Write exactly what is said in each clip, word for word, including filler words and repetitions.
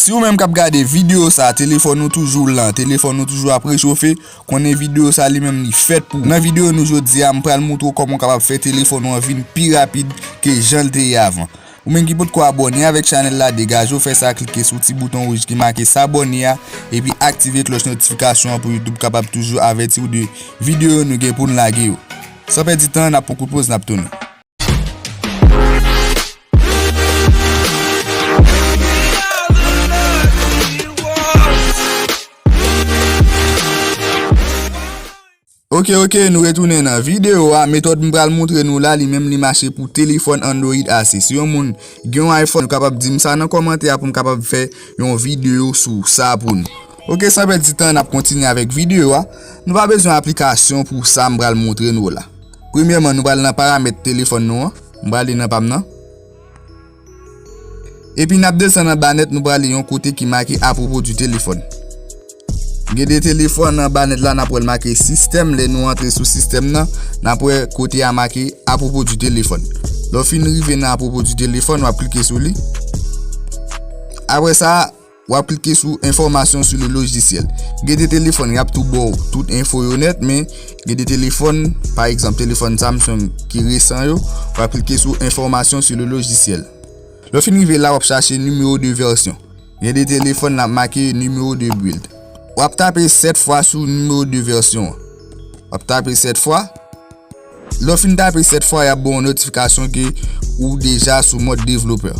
Si ou menm k ap gade videyo sa, telefòn ou toujou lan, telefòn ou toujou ap rechofe, konnen videyo sa li menm li fèt pou ou. Nan videyo nou jodi a, m pral moutre w kòman w kapab fè telefòn ou an vin pi rapid ke jan l te ye avan. Ou menm ki potko abòne avèk chanèl la, degaje w fè sa, klike sou ti bouton wouj ki make s'abonner a, epi aktive klòch notifikasyon an pou YouTube kapab toujou avèti w de videyo nou gen pou n lage yo. San pèdi tan, n ap pran kout poz, n ap tounen. Ok, ok, nou retounen nan videyo a. Metòd m pral moutre nou la, li menm li mache pou telefòn Android ase. Si yon moun gen yon iPhone, ou kapab di m sa nan kòmantè a pou m kapab fè yon videyo sou sa pou nou. Ok, san pèdi tan, n ap kontinye avèk videyo a. Nou pa bezwen aplikasyon pou sa m pral moutre nou la. Premyèman, nou pral nan paramèt telefòn nou an. M prale nan pa m nan. Epi n ap desann anba nèt, nou prale yon kote ki make à propos du téléphone. Gen de telefòn anba nèt la, n ap wè l make sistèm. Lè nou antre sou sistèm nan, n ap wè kote a make à propos du téléphone. Lè w fin rive nan à propos du téléphone, w ap klike sou li. Apre sa, w ap klike sou information sur le logiciel. Gen de telefòn, y ap tou ba w tout enfo yo nèt, men gen de telefòn, pa egzanp, telefòn Samsung ki resan yo, w ap klike sou information sur le logiciel. Lè w fin rive la, w ap chache numéro de version. Gen de telefòn, l ap make numéro de build. W ap tape sèt fwa sou numéro de version an. W ap tape sèt fwa. Lè w fin tape sèt fwa, y ap ba w yon notifikasyon ke ou deja sou mòd devlopè.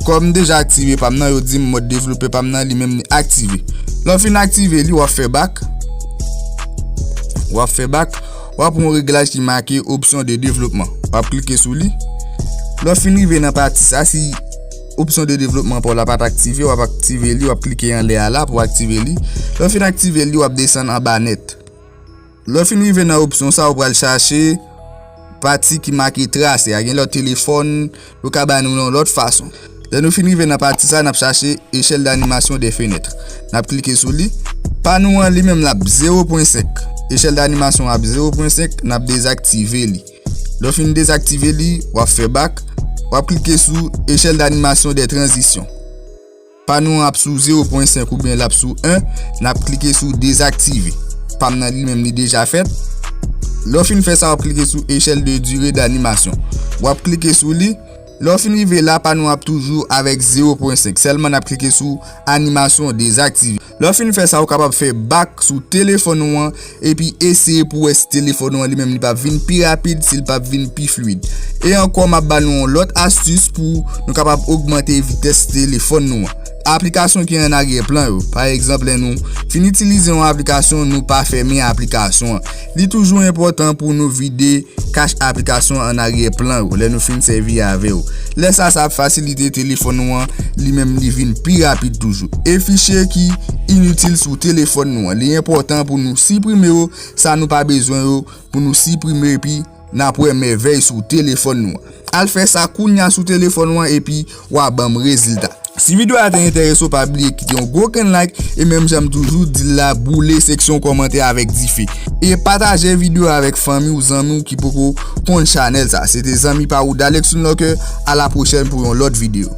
Kòm m deja aktive pa m nan, yo di m mòd devlopè pa m nan, li menm li aktive. Lè w fin aktive li, w ap fè back. W ap fè back. W ap yon reglaj ki make option de développement. W ap klike sou li. Lè w fin rive nan pati sa, si option de développement pa w la pa t aktive, w ap aktive li, w ap klike anlè a la pou w aktive li. Lè w fin aktive li, w ap desann anba nèt. Lè w fin rive nan opsyon sa, ou pral chache pati ki make trase a. Gen lòt telefòn, yo ka ba nou yon lòt fason. Lè nou fin rive nan pati sa, n ap chache échelle d'animation des fenêtres. N ap klike sou li. Pa nou an, li menm l ap zewo pwen senk. Échelle d'animation ap zewo pwen senk, n ap dezaktive li. Lè w fin dezaktive li, w ap fè back. W ap klike sou échelle d'animation des transitions. Pa nou an ap sou zewo pwen senk oubyen l ap sou en, n ap klike sou dezaktive. Pa m nan li menm li deja fèt. Lè w fin fè sa, w ap klike sou échelle de durée d'animation. W ap klike sou li. Lè w fin rive la, pa nou ap toujou avèk zewo pwen senk. Sèlman n ap klike sou animasyon dezaktive. Lè w fin fè sa, ou kapab fè back sou telefòn ou an epi eseye pou w wè si telefòn ou an li menm li p ap vin pi rapid, si l p ap vin pi fluid. E ankò, m ap ba nou yon lòt astis pou nou kapab ogmante vitès telefòn nou an. Aplikasyon ki an aryè plan yo. Pa egzanp, lè nou fin itilize yon aplikasyon, nou pa fèmen aplikasyon an. Li toujou enpòtan pou nou vide kach aplikasyon an aryè plan yo lè nou fin sèvi avè yo. Lè sa, sa ap fasilite telefòn nou an, li menm li vin pi rapid toujou. E fichye ki initil sou telefòn nou an, li enpòtan pou nou siprime yo, sa nou pa bezwen yo, pou nou siprime epi n ap wè mèvèy sou telefòn nou an. Al fè sa kounya sou telefòn ou an epi w a ban m rezilta. Si videyo a te enterese w, pa bliye kite yon gwo grenn like e menm jan m toujou di l la, boule seksyon kòmantè avèk dife. E pataje videyo a avèk fanmi w, zanmi w ki poko konn chanèl sa. Se te zanmi pa ou Dalex Locke, a la pwochèn pou yon lòt videyo.